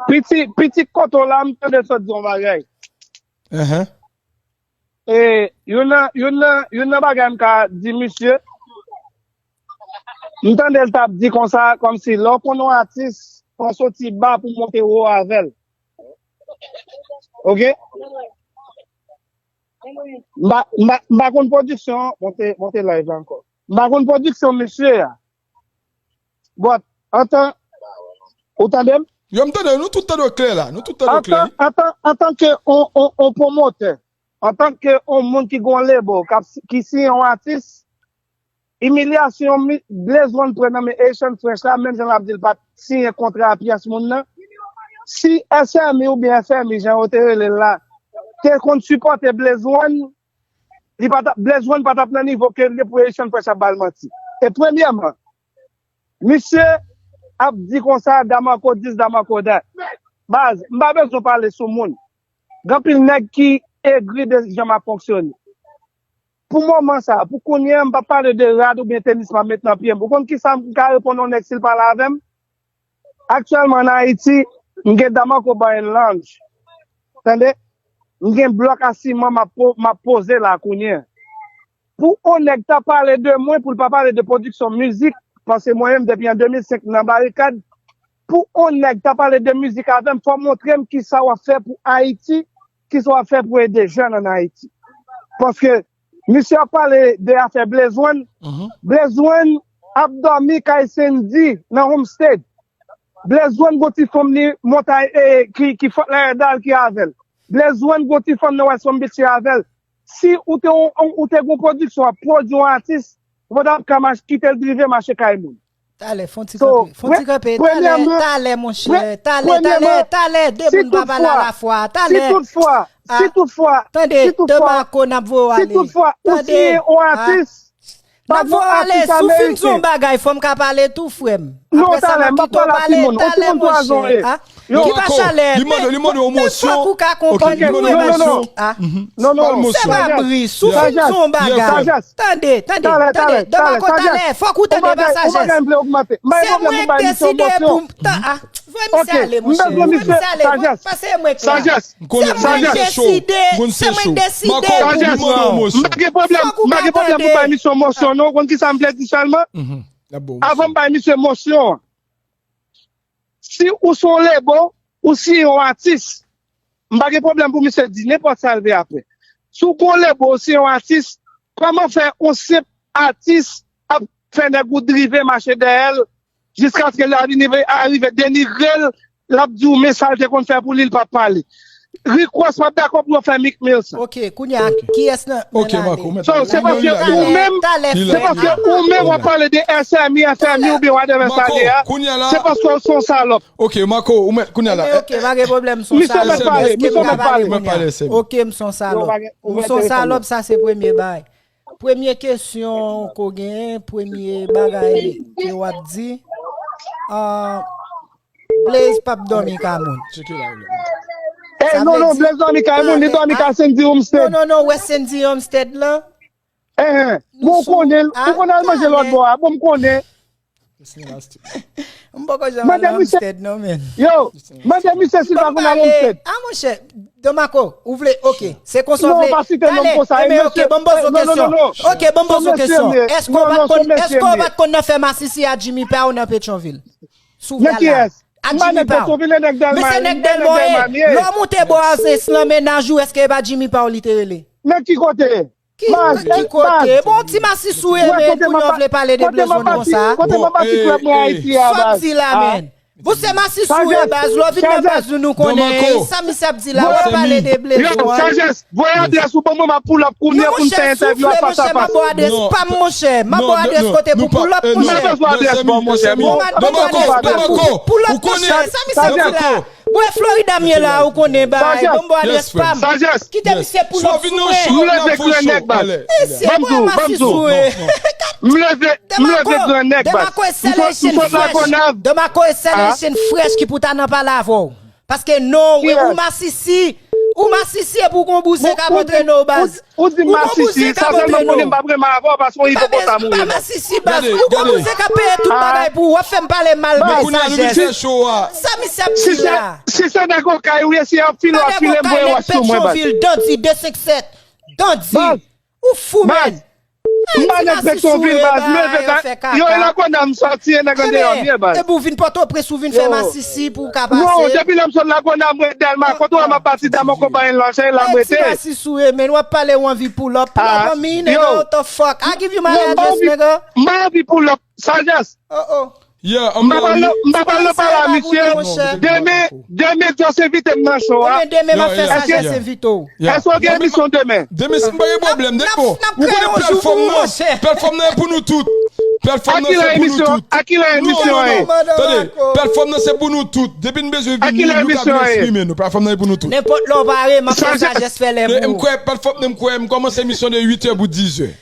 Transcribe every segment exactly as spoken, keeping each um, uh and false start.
Piti, piti koto la, m tande l sot di yon bagay. Ahan. E youn nan, youn nan, youn nan bagay m ka di misye, m tande l t ap di konsa, kòmsi lè w konn yon atis, fò w soti ba pou w monte wo avè l. Oke? M pa, m pa, m pa konn pwodiksyon, monte, monte live la ankò. M pa konn pwodiksyon misye a. But, antan, ou tande m? Yo, m tande, nou tout tande w klè la. Nou tout tande w klè. Antan, antan, antan ke on, on, on pwomotè, antan ke on moun ki gon lebo, k ap, ki siyen yon atis, imilyasyon mi- Blaze One pran nan men Haitian Fresh la, menm jan l ap di l pa t siyen kontra a pyès moun nan. Si S M I oubyen F M I, jan yo te rele l la, te konn sipòte Blaze One, li pa t ap, Blaze One pa t ap nan nivo ke l ye pou Haitian Fresh ap ba l manti. E premyèman, misye ap di konsa, Damarco this, Damarco that. Baz, m pa bezwen pale sou moun. Gen anpil nèg ki egri de jan m ap fonksyone. Pou moman sa, pou kounye a, m p ap pale de rad oubyen tenis m ap met nan pye m. Ou konn kisa m ka reponn yon nèg si l pale avè m? Aktyèlman, an Ayiti, m gen Damarco Bar and Lounge. Tande? M gen blòk a siman m ap po- m ap poze la kounye a. Pou on nèg ta pale de mwen, pou l pa pale de pwodiksyon mizik, paske mwen menm depi an de mil senk m nan barikad, pou on nèg ta pale de mizik avè m, fò w montre m kisa w ap fè pou Ayiti, kisa w ap fè pou ede jèn ann Ayiti. Paske misye ap pale de afè Blaze One, Blaze One ap dòmi kay Sendy nan Homestead. Blaze One gon ti fanm li montay e ki, ki Fort Lauderdale ki avè l. Blaze One gon ti fanm nan West Palm Beach ki avè l. Si ou te, ou te gon pwodiksyon ap pwodui yon atis, ou pa t ap ka mach- kite l drive mache kay moun. Talè, fon ti kanpe, fon ti kanpe, talè, talè, monchè, talè, talè, talè, de moun pa pale alafwa, talè. Si toutfwa, si toutfwa, tande, Damarco n ap voye w ale. Si toutfwa, ou siyen yon atis, N ap voye w ale, si w fin di yon bagay, fò m ka pale tou, frè m. Non, talè, m p ap pale ak timoun, on timoun twa zon ye. Ki pa chalè, li mande, li mande yon mosyon. Fòk ou ka konprann mwen, monchè. Non, non, se pa bri, si w fin di yon bagay. Tande, tande, tande, Damarco, talè, fòk ou tande pa sajès. Se mwen k deside pou m. Voye misye ale, monchè. Voye misye ale. Pase mwen k la. Se mwen k deside, se mwen k deside pou pran. M pa gen pwoblèm, m pa gen pwoblèm pou bay misye yon mosyon, non. Ou konn kisa m vle di sèlman? Avan m bay misye mosyon an, si ou se yon lebo, ou siyen yon atis, m pa gen pwoblèm pou misye di nenpòt sa l vle apre. Si w gon lebo, ou siyen yon atis, kòman fè yon senp atis ap fè nèg ou drive mache dèyè l jiskaske l a vin rive, a rive denigre l, l ap di w men sa l te konn fè pou li, l p ap pale. Rick Ross p ap dakò pou yo fè Meek Mill sa. Ok, kounye a, kiyès nan men l ale? So, se paske ou menm, se paske ou menm w ap pale de S M I, F M I oubyen whatever sa l ye a, se paske w se yon salòp. Ok, Marco, ou mèt kounye a la. Ok, pa gen pwoblèm, m se yon salòp. Misye mèt pale, misye mèt pale. Ok, m se yon salòp. M se yon salòp, sa se premye bagay. Premye kesyon ke w genyen, premye bagay ke w ap di, ah, Blaze p ap dòmi kay moun. Eh, non, non, Blaze dòmi kay moun, li dòmi kay Sendy Homestead. Non, non, non, ou wè Sendy Homestead lan? Eh, eh, bon, ou konnen, ou konnen al manje lòt bò a, bon, m konnen. M poko janm al Homestead non, men. Yo, mande misye si l pa konn al Homestead. Ah, monchè, Damarco, ou vle, ok, se konsa w vle. Talè, enben, ok, ban m poze w kesyon. Ok, ban m poze w kesyon. Èske w pa t konn, èske w pa t konn nan fè masisi a Jimmy Power nan Petyonvil? Sou vyal la. A Jimmy Power. Misye nèg Dèlmò ye. Lè w moute bò a Zens lan, mennaj ou, èske e pa Jimmy Power li te rele? Nan ki kote? Ki, ki kote? Bon, ti masisi w ye, men kounye a w vle pale de Blaze One konsa. Kote m ap bati klèb mwen Ayiti a, baz? Sa w ap di la, men? Bon, se masisi w ye, baz. Lè w vin nan baz nou, nou konnen. Sa misye ap di la, w ap pale de Blaze One. Yo, Sajès, voye adrès ou ban mwen, m ap pull up kounye a pou n fè entèvyou a fas a fas. Non, monchè, m ap ba w adrès pa m, monchè. M ap ba w adrès kote pou pull up, monchè. M pa bezwen adrès pa w, monchè. Bon, m ap ba w adrès pa m pou pull up, monchè. Sa misye ap di la. Bwè Florida m ye la, ou konnen bay. Ban m bò adrès pa m. Kite misye pull up sou mwen. M leve gran nèg, baz. Mesye, bwè masisi w ye. M leve, m leve gran nèg, baz. Damarco e sèl Haitian fresh. Damarco e sèl Haitian fresh ki pou ta nan pale avè w. Paske non, ou masisi. Ou masisi epi w gon bouzen k ap antrene w baz. Ou di masisi, sa sèl m konnen, m p ap renmen avè w paske w ipopotam ou ye. Masisi baz, ou gon bouzen k ap peye tout bagay pou ou, w ap fè m pale mal baz. Sajès. Sa misye ap di la? Si se nèg Okay ou ye, si y ap file w ap file m voye wòch sou mwen baz. Petyonvil, Dandi, de senk sèt. Dandi. Ou fou, man. M pa nèg Petyonvil baz, m leve ta, yo e Lagona m sòti, e nèg andeyò m ye baz. Epi w vin Pòtoprens, ou vin fè masisi pou w ka pase. Non, depi lè m sot Lagona, mwen Dèlma, kote w wè m ap pati Damoko bay lanje la m rete. Ti masisi w ye, men w ap pale w anvi pull up. Pull up on me, nigga, what the fuck? I give you my address, nigga. M pa anvi pull up, Sajès. Oh, oh. Yeah, m pa pral nan, m pa pral nan pale a misye. Demen, demen Joss envite m nan show a. Demen, demen m ap fè Sajès envite w. Èske w gen emisyon demen? Demen si m pa gen pwoblèm, demen. Ou konnen platfòm nan, platfòm nan e pou nou tout. Platfòm nan se pou nou tout. A kilè emisyon an ye? Tande, platfòm nan se pou nou tout. Depi n bezwen vini, nou ka vin eksprime nou. Platfòm nan e pou nou tout. Nenpòt lè w pare, m ap fè Sajès fè lè pou ou. M kwè platfòm nan, m kwè m kòmanse emisyon de uit è pou diz è.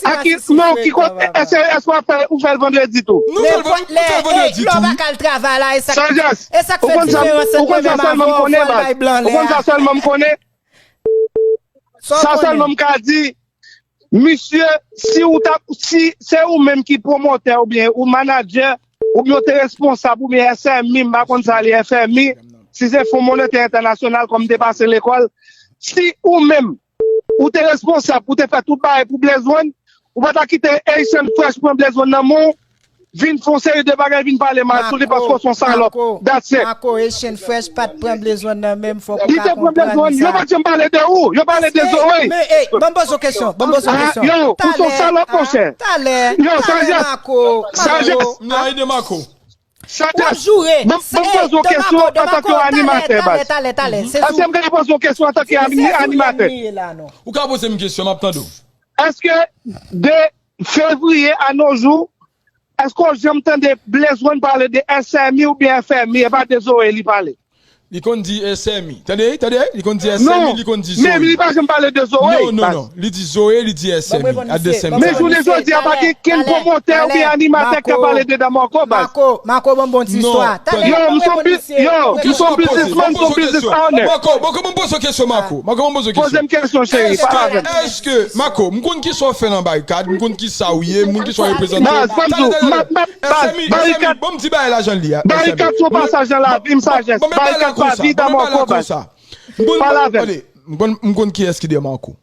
Aki, non, ki kote, èske, èske w ap fè, ou fè l vandredi tou? Nou fè l van-, nou fè l vandredi tou. Lè w pa ka al travay la, e sa k, e sa k fè diferans ant mwen menm avè w, fò l bay blan lè a. Ou konn sa sèlman m konnen? Sa sèlman m ka di, misye, si ou t ap, si se ou menm ki pwomotè oubyen ou manadjè, oubyen ou te responsab, oubyen S M I, m pa konn sa li F M I, si se Fon Monetè Entènasyonal, kòm m te pase lekòl, si ou menm, ou te responsab pou te fè tout bagay pou Blaze One, ou pa ta kite Haitian Fresh pran Blaze One nan men w, vin fè yon seri de bagay, vin pale mal sou li paske w se yon salòp. That's it. Mako, Haitian Fresh pa t pran Blaze One nan men m, fòk ou ka konprann sa. Li te pran Blaze One, yo pa t janm pale de ou, yo pale de Zoe. Men, ey, ban m poze w kesyon, ban m poze w kesyon. Yo, ou se yon salòp, monchè. Talè, talè, talè, Mako. Sajès. Non, ede Mako. Sajès, ban m poze w kesyon antanke animatè, baz. Èske m ka poze w kesyon antanke animatè? Ou ka poze m kesyon, m ap tande w. Èske de fevriye a nos jours, èske w janm tande Blaze One pale de S M I oubyen F M I, e pa de Zoe li pale? Li konn di S M I. Tande, tande, li konn di S M I, li konn di Zoe. Non, men li pa janm pale de Zoe. Non, non, non. Li di Zoe, li di S M I. At the same time. Men jounen jodi a, pa gen kenn pwomotè oubyen animatè k ka pale de Damoko, baz. Mako, Mako, ban m bon ti istwa. Yo, m se yon bi-, yo, m se yon businessman, m se yon business owner. Mako, Mako, ban m poze w kesyon, Mako. Mako, ban m poze w kesyon. Poze m kesyon, cheri, pale avè m. Èske, èske, Mako, m konn kisa w fè nan Barikad, m konn kisa w ye, m konn kisa w reprezante. Baz, ban m di w, m ap, m ap, baz, Barikad. S M I, S M I, ban m ti bagay la jan l ye a, S M I. Barikad se yon pasaj nan lavi m, Sajès. Barikad pa vi Damoko, baz. Pale avè m. M konn, m konn kiyès ki Demarco.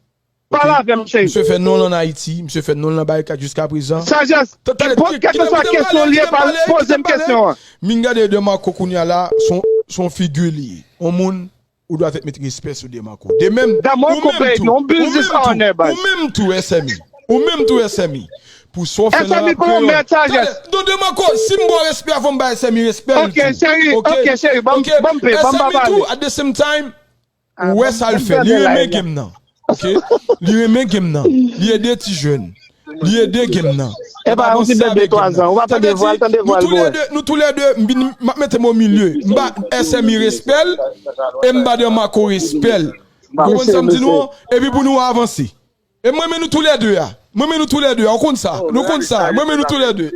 Pale avè m, cheri. Misye fè non l ann Ayiti, misye fè non l nan Barikad jiskaprezan. Sajès, kèlkeswa kesyon l ye, poze m kesyon an. M gade Demarco kounye a la, se yon, se yon figi li ye. Yon moun, ou dwa fèt met respè sou Demarco. De menm, ou menm tou, ou menm tou, S M I. Ou menm tou, S M I. Pou sa w fè nan rap kreyòl. Tande, non, Demarco, si m ba w respè a, fò m bay S M I respè l tou. Ok, cheri, ok, cheri, ban m, ban m pe, ban m pa pale. S M I tou, at the same time, ou wè sa l fè. Li renmen game nan. Ok? Li renmen game nan. Li ede ti jèn. Li ede game nan. Epa yon ti bebe twa zan. Ou pa tande vwa l, tande vwa l pou wè. Nou toulède, nou toulède, m vin, m ap mete m o milye. M ba S M I respè l, e m ba Demarco respè l. Ou konprann sa m di nou an? Epi pou nou avanse. E m renmen nou toulède a. M renmen nou toulède a. Ou konn sa. Nou konn sa. M renmen nou toulède.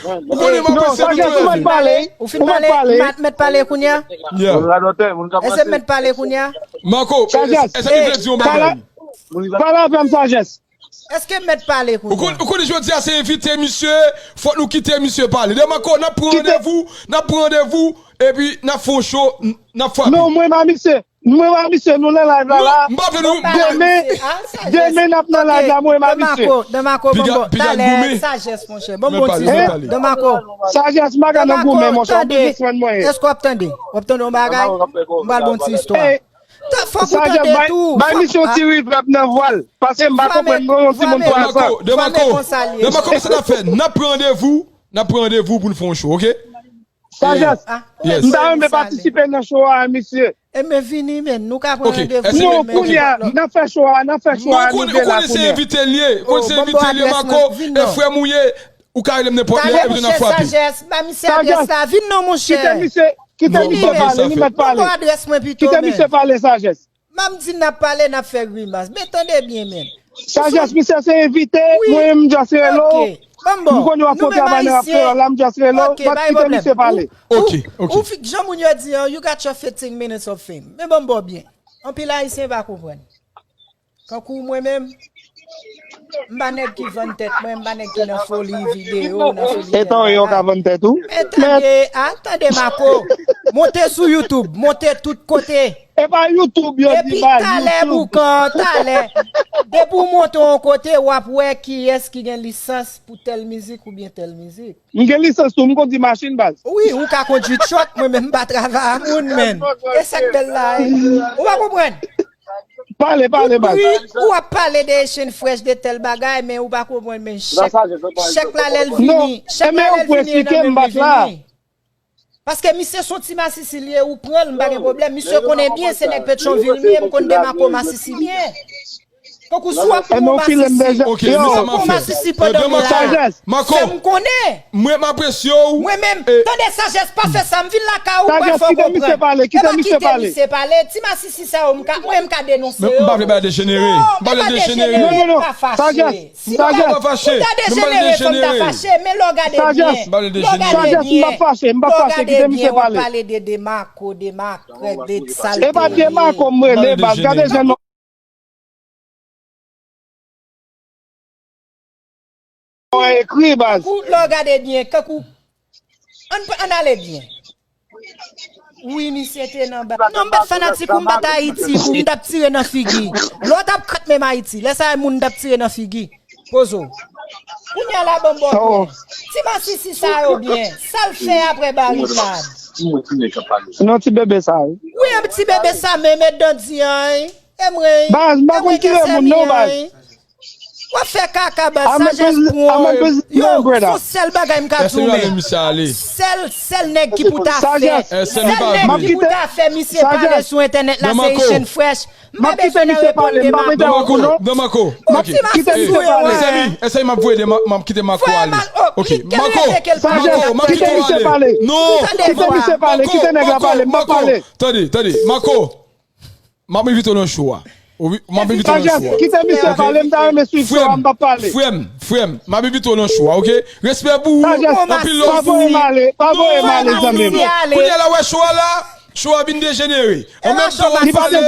Ou konnen m apresye nou toulède. Non, Sajès, ou mèt pale. Ou fin pale? M mèt pale kounye a? Yeah. Èske m mèt pale kounye a? Marco, èske m vle di yon bagay? Pale avè m, Sajès. Èske m mèt pale kounye a? Ou konn, ou konnen jodi a se envite misye, fòk nou kite misye pale. Demarco, n ap pran randevou, n ap pran randevou, epi n ap fè yon show, n, n ap frape. Non, mwen pa misye. Mwen pa misye, nou nan live la la. Non, m pa vle nou. Demen, demen n ap nan live la, mwen pa misye. Demarco, Demarco, bon, bon, talè, Sajès, monchè. Bon, bon, ti Demarco. Sajès, m pa ka nan goumen, monchè, yon biznismann mwen ye. Èske w ap tande? W ap tande yon bagay? M pral bon ti istwa. Fòk ou tande tou. Bay misye yon ti reverb nan vwa l. Paske m pa konprann non, yon timoun twa zan. Demarco, Demarco, kòman sa n ap fè? N ap pran randevou, n ap pran randevou pou n fè yon show, ok? Sajès, m ta renmen patisipe nan show a, mesye. Ebyen vini, men, nou ka pran randevou demen. Non, kounye a, n ap fè show a, n ap fè show a, nou vle la kounye a. Ou konnen se envite l ye, ou konnen se envite l ye, Marco, e frè m ou ye, ou ka rele m nenpòt lè, epi n ap frape. Sajès, ba misye adrès la, vin non, monchè. Kite misye, kite misye pale, li mèt pale. Kite misye pale, Sajès. M ap di n ap pale, n ap fè grimas. Men tande byen, men. Sajès, misye se envite, mwen menm m just rele w. M konnen w ap fè yon travay nan rap kreyòl la, m just rele w, but kite misye pale. Ok, ok. Ou fi-, jan moun yo di an, you got your fifteen minutes of fame. Men ban m ba w byen. Anpil Ayisyen pa konprann. Kankou mwen menm, m pa nèg ki vann tèt mwen, m pa nèg ki nan foli videyo, nan foli tèt bagay. Etan yo ka vann tèt ou? Men tande, a, tande Marco. Monte sou YouTube, monte tout kote. E pa YouTube yo di baz, YouTube. Epi talè boukan, talè. Depi w monte yon kote, w ap wè kiyès ki gen lisans pou tèl mizik oubyen tèl mizik. M gen lisans tou, m kondui machin baz. Wi, ou ka kondui truck, mwen menm m pa travay a moun, men. E sa k bèl la, e. Ou pa konprann? Pale, pale baz. Wi, ou ap pale de Echann Fresh, de tèl bagay, men ou pa konprann, men chèk, chèk la lè l vini, chèk la lè l vini, e nan men m li vini. Paske misye se yon ti masisi li ye, ou pran l, m pa gen pwoblèm. Misye konnen byen, se nèg Petyonvil m ye, m konn demakwo masisi byen. Tankou si w ap pran yon masisi, si w ap pran yon masisi pandan m la, se m konnen. Mwen, m apresye w. Mwen menm, tande Sajès, pa fè sa, m vin lakay ou, ou pral fè w konprann. Epa kite misye pale, ti masisi sa yo, m ka, mwen, m ka denonse yo. Men m pa vle bay dejenere. Non, m pa vle dejenere, m pa fache. Si m ta, si m ta dejenere, fò m ta fache, men lè w gade byen, lè w gade byen, lè w gade byen, w ap pale de Demarco, Demarco, de salte. E pa Demarco m rele, baz, gade jan w ekri, baz. Ou, lè w gade byen, kankou, ann, ann ale byen. Wi, misye te nan ba-, non, m pa t fanatik ou, m pa t Ayiti pou m t ap tire nan figi. Lè w t ap kat menm Ayiti, lè sa a moun t ap tire nan figi. Poze w. Kounye a la, ban m bò byen. Ti masisi sa yo byen. Sa l fè apre barikad? Non, ti bebe sa, wi. Wi, e ti bebe sa menm, e dan di an, wi. E mwen, baz, m pa konn tire moun, non, baz. W ap fè kaka, baz, Sajès pou yon, yo, se yon sèl bagay m ka di w, men. Sèl, sèl nèg ki pou ta fè, sèl nèg ki pou ta fè misye pale sou entènèt la, se Echann Fresh. M pa bezwen nan reponn de Marco. Bon, ti masisi sou yo, mezanmi, mezanmi, m ap voye de Ma-, m ap kite Marco ale. Ok, Marco, Marco, m ap kite w ale. Non, Marco, Marco, Marco, tande, tande, Marco. M ap envite w nan show a. Wi, m ap envite w nan show a. Kite misye pale, m ta renmen swiv show a, m p ap pale. Frè m, frè m, m ap envite w nan show a, ok? Respè pou ou, anpil love pou ou. Pa voye m ale, pa voye m ale, zanmi m. Kounye a la, w wè show a la, show a vin dejenere. An menm tan w ap pale,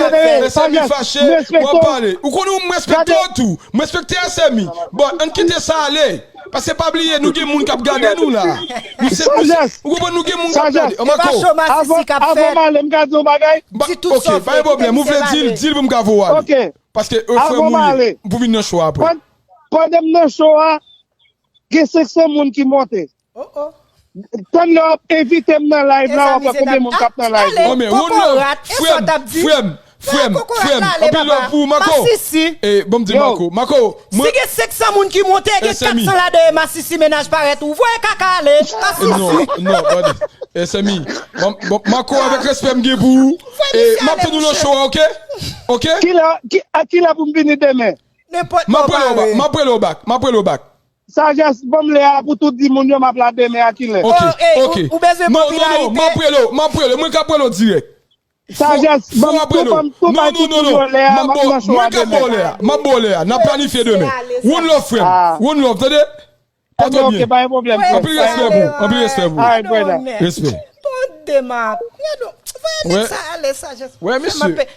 S M I fache, w ap pale. Ou konnen m respekte w tou. M respekte S M I. Bon, ann kite sa ale. Paske pa bliye, nou gen moun k ap gade nou la. Nou se, nou se, ou konprann, nou gen moun k ap gade. An Marco. Avan, avan m ale, m ka di yon bagay? Di tout sa w vle, kite misye pale. Ok, pa gen pwoblèm. Ou vle di l, di l pou m ka voye w ale. Ok. Paske, e, frè m ou ye, pou vin nan show a apre. Pandan, pandan m nan show a, gen senk san moun ki monte. Oh, oh. Tann lè w ap envite m nan live la, w ap wè konbyen moun k ap nan live la. Ale, kokorat, e sa w t ap di? Frè m, frè m, frè m, anpil love pou ou, Marco. Masisi. E, ban m di Marco, Marco, mwen. Si gen senk san moun ki monte, gen kat san ladan yo masisi, mennaj parèt ou. Voye kaka ale, masisi. Non, non, brother. S M I. Bon, bon, Marco, avèk respè m gen pou ou, e, m ap tann ou nan show a, ok? Ok? Kilè, ki, a kilè pou m vini demen? Nenpòt lè w pare. M ap rele w back, m ap rele w back. Sajès, ban m lè a pou tou di moun yo m ap la demen a kilè. Ok, ok. Ou bezwen popilarite? Non, non, non, m ap rele w, m ap rele w. Mwen k ap rele w dirèk. Sajès, ban m tou ban m tou bay tout moun yo lè a, m ap nan show a demen. Mwen k ap ba w lè a, m ap ba w lè a. N ap planifye demen. One love, frè m. One love, tande? Pòte w byen. Ok, pa gen pwoblèm, frè. Anpil respè pou ou, anpil respè pou ou. Alright, brother. Respè. Tande, m ap, gade, voye nèg sa ale, Sajès. Wè, mesye.